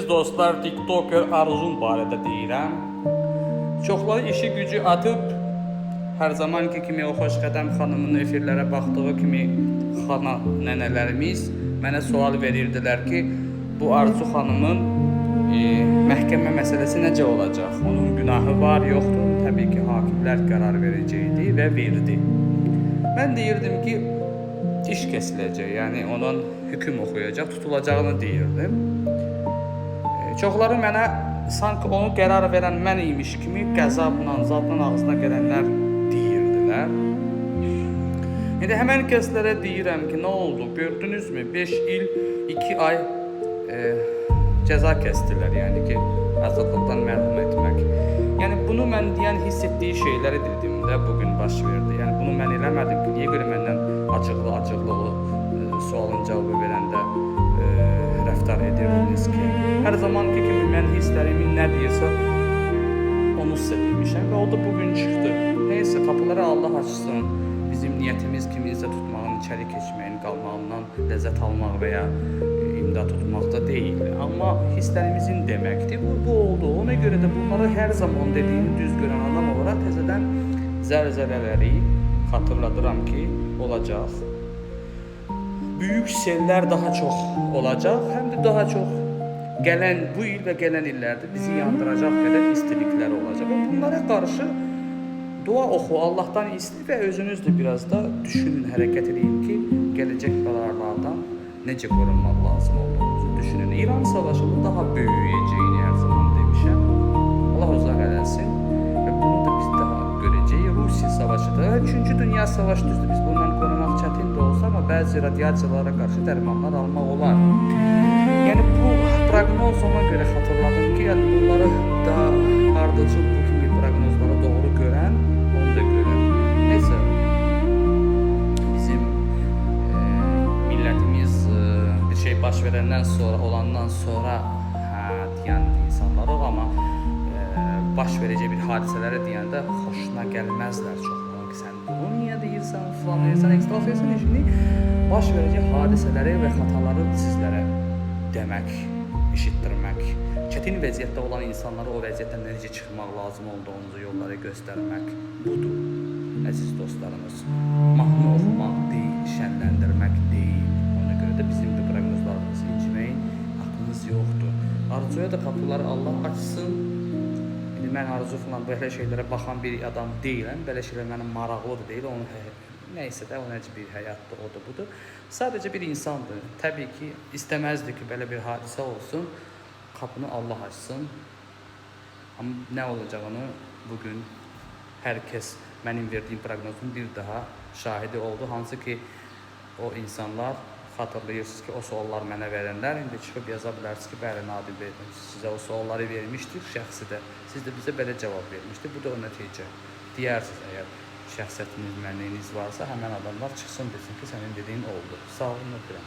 Əziz dostlar, TikToker Arzun barədə deyirəm. Çoxları işi gücü atıb hər zamanki kimi o Xoşqədəm xanımın efirlərə baxdığı kimi xana nənələrimiz mənə sual verirdilər ki, bu Arzu xanımın məhkəmə məsələsi necə olacaq? Onun günahı var, yoxdur? Təbii ki, hakimlər qərar verəcəkdi və verdi. Mən deyirdim ki, iş kəsiləcək, yəni onun hökm oxuyacaq, tutulacağını deyirdim. Çoxları mənə sanki onu qərar verən mən imiş kimi qəzabla, zadla ağzına gələnlər deyirdilər. İndi həmən kəslərə deyirəm ki, nə oldu? Gördünüzmü? 5 il 2 ay cəza kəsdilər, yəni ki, azadlıqdan məhrum etmək. Yəni bunu mən deyən hiss etdiyi şeyləri dedim də bu gün baş verdi. Yəni bunu mən eləmədim ki, niyə görə məndən acıqlı-acıqlı sualın cavabı verəndə rəftar edirdiniz ki? Hər zamanki kimi mən hisslərimi nə deyirsə onu sizə demişəm və o da bu gün çıxdı. Neysə, qapıları Allah açsın. Bizim niyyətimiz kiminsə tutmağın, içəri keçməyin, qalmağından ləzzət almaq və ya imdad tutmaq da deyil. Amma hisslərimizin deməkdir. Bu oldu. Ona görə də bunları hər zaman dediyini düz görən adam olaraq təzədən zəlzələləri xatırladıram ki, olacaq. Böyük sellər daha çox olacaq, həm də daha çox gələn bu il və gələn illərdə bizi yandıracaq qədər istiliklər olacaq. Və bunlara qarşı dua oxu, Allahdan istə və özünüz də biraz da düşünün, hərəkət edin ki, gələcək bəlalardan necə qorunmaq lazım olduğunuzu düşünün. İran savaşının daha böyüyəcəyini hər zaman demişəm. Allah uzaq eləsin və bunu da biz daha görəcəyik. Rusiya savaşı da, 3-cü Dünya Savaşı düzdür, biz bundan qorumaq çətin də olsa, amma bəzi radiasiyalara qarşı dərmanlar almaq olar. Yəni bu proqnoz ona görə xatırladım ki, yəni bunları da ardıcıl bu kimi proqnozlara doğru görən, onu da görər. Neysə, bizim millətimiz bir şey baş verəndən sonra, olandan sonra hə deyən insanlarıq, amma baş verəcək bir hadisələrə deyəndə xoşuna gəlməzlər çoxlarının ki, sən bunu niyə deyirsən, filan deyirsən, ekstrasенsin işini baş verəcək hadisələri və xataları sizlərə demək, eşitdirmək, çətin vəziyyətdə olan insanlara o vəziyyətdən necə çıxmaq lazım olduğunuzu yolları göstərmək budur. Əziz dostlarımız, mahnı oxumaq deyil, şənləndirmək deyil. Ona görə də bizim də proqnozlarımızı inciməyin haqqınız yoxdur. Arzuya da qapıları Allah açsın. İndi mən Arzu falan belə şeylərə baxan bir adam deyiləm. Belə şeylər mənim maraqlı da deyil. Onun nəysə də o necə bir həyatdır, o da budur. Sadəcə bir insandır. Təbii ki, istəməzdi ki, belə bir hadisə olsun. Qapını Allah açsın. Amma nə olacağını bugün hər kəs mənim verdiyim proqnozun bir daha şahidi oldu. Hansı ki, o insanlar xatırlayırsınız ki, o suallar mənə verənlər indi çıxıb yaza bilərsiniz ki, bəli Nadir bəy sizə o sualları vermişdik şəxsi də. Siz də bizə belə cavab vermişdi. Bu da o nəticə. Deyərsiniz, əgər şəxsiyyətiniz, mənliyiniz varsa, həmən adamlar çıxsın desin ki, sənin dediyin oldu. Sağ olun, öpürəm.